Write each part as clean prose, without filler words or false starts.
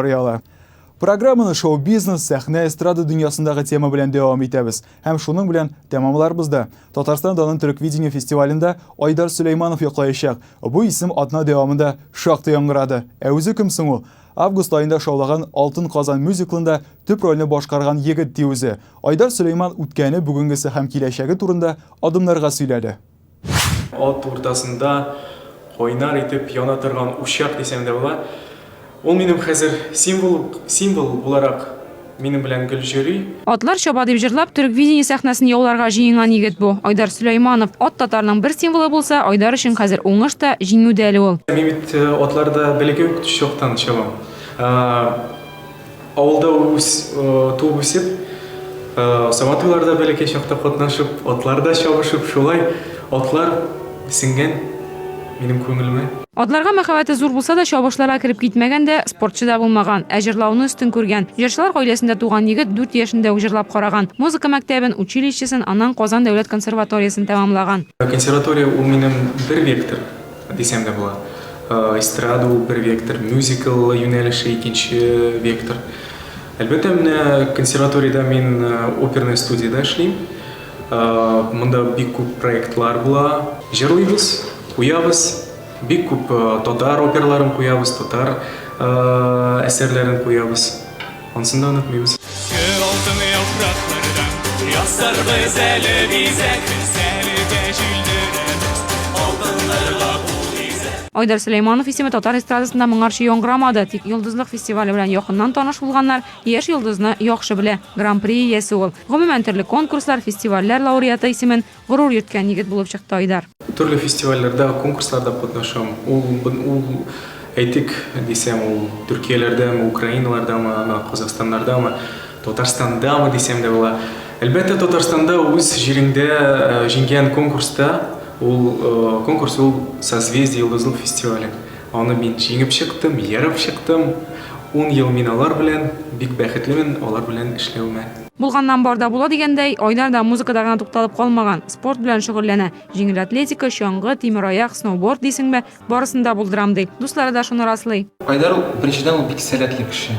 Ала. Программаны шоу-бизнес, сәхнә, эстрада дөньясындагы тема белән дәвам итәбез. Һәм шуның белән тәмамларбыз да. Татарстан данын Төреквидение фестивалендә Айдар Сөләйманов яклаячак. Бу исем атна дәвамында шактый яңгырады. Ә үзе кем соң ул? Август аенда шаулаган Алтын Казан мюзиклында төп рольне башкарган егет ди үзе. Айдар Сөләйман үткәне, бүгенгесе һәм киләчәге турында адымнарга сөйләде. Ат уртасында кайнар итеп яна торган учак дисәм дә була. Ул минем хәзер символ, символ буларак минем белән гел йөри. Атлар чаба дип җырлап, Төреквидение сәхнәсен яуларга җыенган егет бу, Айдар Сөләйманов. Ат татарның бер символы булса, Айдар өчен хәзер уңыш та, җиңү дә әле ул. Мин бит атларда бәләкәй үк чактан чабам. Авылда үс, туып үсеп, Сабантуйларда бәләкәй чакта катнашып, атларда чабышып, шулай атлар сеңгән минем күңелемә. Атларга мәхәббәте зур булса да, чабышларга кереп китмәгән дә, спортчы да булмаган, ә җырлауны өстен күргән. Җырчылар гаиләсендә туган егет дүрт яшендә үк җырлап караган. Музыка мәктәбен, училищесын, аннан Казан дәүләт консерваториясен тәмамлаган. Консерватория ул минем бер вектор. Дисәм дә була. Эстрада ул бер вектор, мюзикл юнәлеше икенче вектор. Әлбәттә, менә консерваториядә мин оперная студиядә эшлим. Монда бик күп проектлар була. Җырлыйбыз, куябыз. Бик күп татар операларын куябыз, татар әсәрләрен куябыз. Ансын да онытмыйбыз. Көр алтын яфраклардан ясарбыз әле бизәк, Сәлегә җилдерәбез алтыннарга кул бизәк. Айдар Сөләйманов исеме татар эстрадасында моңарчы яңгырамады, тик Йолдызлык фестивале белән якыннан таныш булганнар яшь йолдызны яхшы белә. Гран-при иясе ул. Гомумән, төрле конкурслар, фестивальләр лауреаты исемен Горур йөрткән егет булып чыкты Айдар. Төрле фестивальләрдә, конкурсларда катнашам. Ул, ул, әйтик дисәм, ул Төркияләрдәме, Украиналардамы, Казахстаннардамы, Татарстандамы дисәм дә була. Әлбәттә, Татарстанда үз җиреңдә җиңгән конкурста, ул конкурс ул Созвездие Йолдызлык фестивале. Аны мин җиңеп чыктым, ерып чыктым. Ун ел мин алар белән, бик бәхетлемен алар белән эшләвемә. Булганнан бар да була дигәндәй, Айдар да музыкада гына тукталып калмаган, спорт белән шөгыльләнә. Җиңел атлетика, чаңгы, тимераяк, сноуборд дисеңме, барысын да булдырам, ди. Дуслары да шуны раслый. Айдар ул, беренчедән, ул бик сәләтле кеше.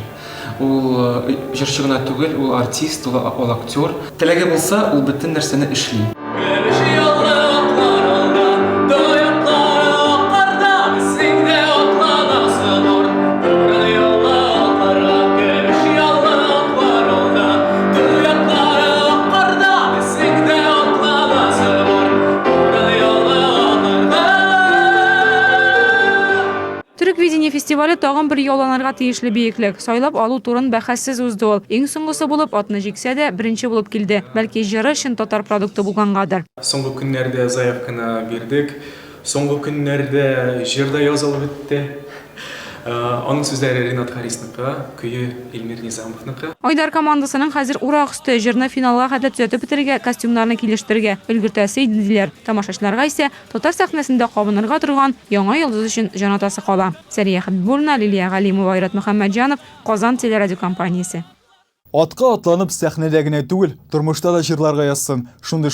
Ул җырчы гына түгел, ул артист, ул актер. Теләге булса, ул бөтен нәрсәне эшли. Көмеш яллы атлар алда, тояклары аккарда, безнең дә атланасы бар. Буран яллы атларга, көмеш яллы атлар алда, тояклары аккарда, безнең дә атланасы бар. Буран яллы атларга. Төреквидение фестивале тагын бер яуланырга тиешле биеклек. Сайлап алу турын бәхәссез узды ул. Иң соңгысы булып, атны җиксә дә, беренче булып килде. Бәлки, җыры чын татар продукты булгангадыр. Соңгы көннәрдә заявканы бирдек. Соңгы көннәрдә җыр да язылып бетте. Аның сүзләре Ренат Харисныкы, көе Илмир Низамовныкы. Айдар командасының хәзер урак өсте, җырны финалга хәтле төзәтеп бетерергә, костюмнарны килештерергә өлгертәсе иде, диләр. Тамашачыларга исә Татар сәхнәсендә кабынырга торган яңа йолдыз өчен җанатасы кала. Сәрия Хәбибуллина, Лилия Галимова, Айрат Мөхәммәтҗанов, Казан телерадиокомпаниясе. Атка атланып сәхнәдә генә түгел, тормышта да җырларга язсын. Шундый.